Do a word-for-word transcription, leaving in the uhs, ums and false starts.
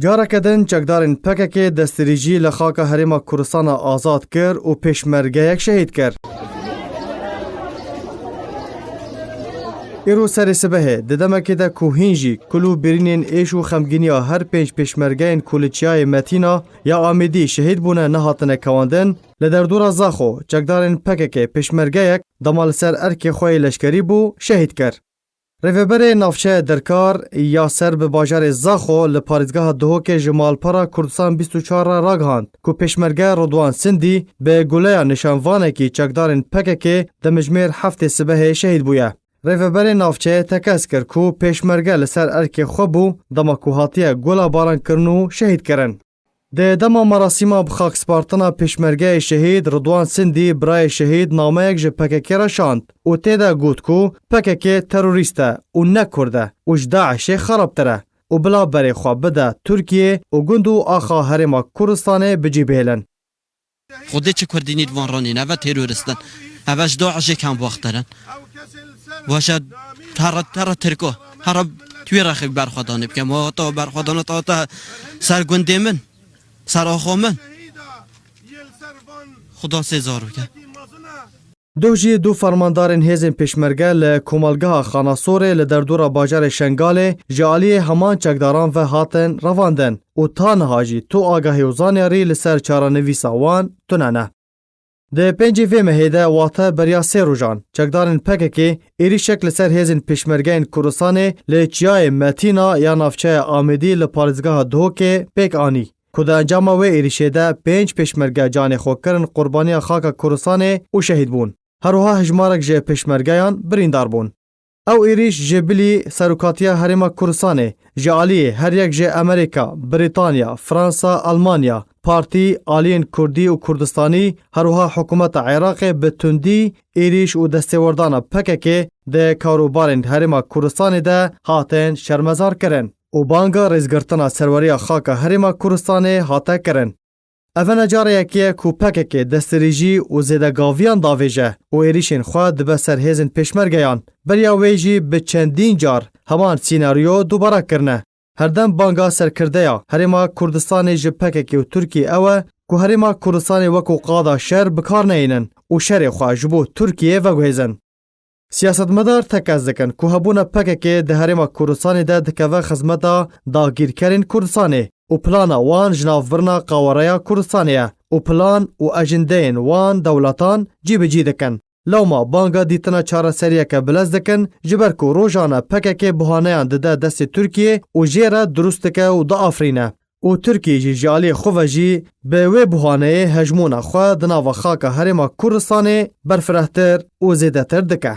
Careke din çekdarên P K K destdirêjî li xaka Herêma Kurdistana Azad kir û pêşmergeyek şehîd kir. Îro serê sibehê, di demekê de ku hîn jî kul û birînên êş û xemgîniya her pênc pêşmergeyên ku li Çiyayê Metîna ya Amêdî şehîd bûne nehatine kewandin, li derdora Zaxo çekdarên P K K pêşmergeyek dema li ser erkê xwe yê leşkerî bû, şehîd kir. Rêveberê navçeya Derkar ya ser bi bajarê Zaxo li parêzgeha Duhokê ji malpera Kurdistan bîst û çar re ragihand ku pêşmerge Ridwan Sindî bi guleya nîşanvanekî çekdarên P K K demjimêr heftê sibehê şehîd bûye. Rêveberê navçeyê tekez kir ku pêşmerge li ser erkê xwe bû dema ku hatiye gula baran kirin û şehîd kirin. Di dema merasîma bi xakspartina pêşmergeyê şehîd Ridwan Sindî, birayê şehîd, nameyek ji P K K re şand û tê de got ku P K K terorîst e û ne Kurd e û ji DAIŞê xerabtir e û bila berê xwe bide Tirkiyê û gund û axa Herêma Kurdistanê bi cî bihêlin. Xwedê çi Kurdî nî li van ranîn, eve terorîst in. Eve ji DAIŞê kembaxtir in. Waşe here, here Tirko, here tu wê rexê berxwedanê bike. Ma hata berxwedana te hate ser gundê min, ser axa min. Xuda sê zarok e. Doh jî du fermandarên hêzên pêşmerge li komelgeha Xanasorê li derdora bajarê Şengalê ji aliyê heman çekdaran ve hatin revandin û ta niha jî tu agahî û zanyarî li ser çarenivîsa wan tune ne. Di pêncê vê mehê de, wate beriya sê rojan, çekdarên P K K êrîşek li ser hêzên pêşmergeyên Kurdistanê li Çiyayê Metîna ya navçeya Amêdî li parêzgeha Duhokê pêk anî, ku di encama wê êrîşê de pênc pêşmerge canê xwe kirin qurbaniya xaka Kurdistanê û şehîd bûn. Her wiha hejmarek ji pêşmergeyan birîndar bûn. Ew êrîş ji bilî serokatiya Herêma Kurdistanê, ji aliyê her yek ji Amerîka, Brîtanya, Fransa, Almanya, partî, aliyên Kurdî û Kurdistanî, her wiha hikûmeta Iraqê bi tundî êrîş û destêwerdana P K K di karûbarên Herêma Kurdistanê de hatin şermezar kirin û banga rêzgirtina serweriya xaka Herêma Kurdistanê hate kirin. Ev ne cara yekê ye ku P K K destdirêjî û zêdegaviyan davêje û êrîşên xwe dibe ser hêzên pêşmergeyan. Beriya wê jî bi çendîn car heman sînaryo dubare kirine. Herdem banga serkirdeya Herêma Kurdistanê ji P K K û Tirkiyê ew e ku Herêma Kurdistanê wekû qada şer bi kar neyînin û şerê xwe ji bo Tirkiyê veguhêzin. Siyasetmedar tekez dikin ku hebûna P K K di Herêma Kurdistanê de dikeve xizmeta dagîrkerên Kurdistanê û plana wan ji navbirina qawereya Kurdistanê ye û plan û ejindeyên wan dewletan cî bi cî dikin. Lewma banga dîtina çareseriyeke bilez dikin, ji ber ku rojane P K K buhaneyan dide destê Tirkiyê û jê re dirust dike û diafirîne. Û Tirkiye jî ji aliyê xwe ve jî bi wê buhaneyê hejmûna xwe di nava xaka Herêma Kurdistanê berfirehtir û zêdetir dike.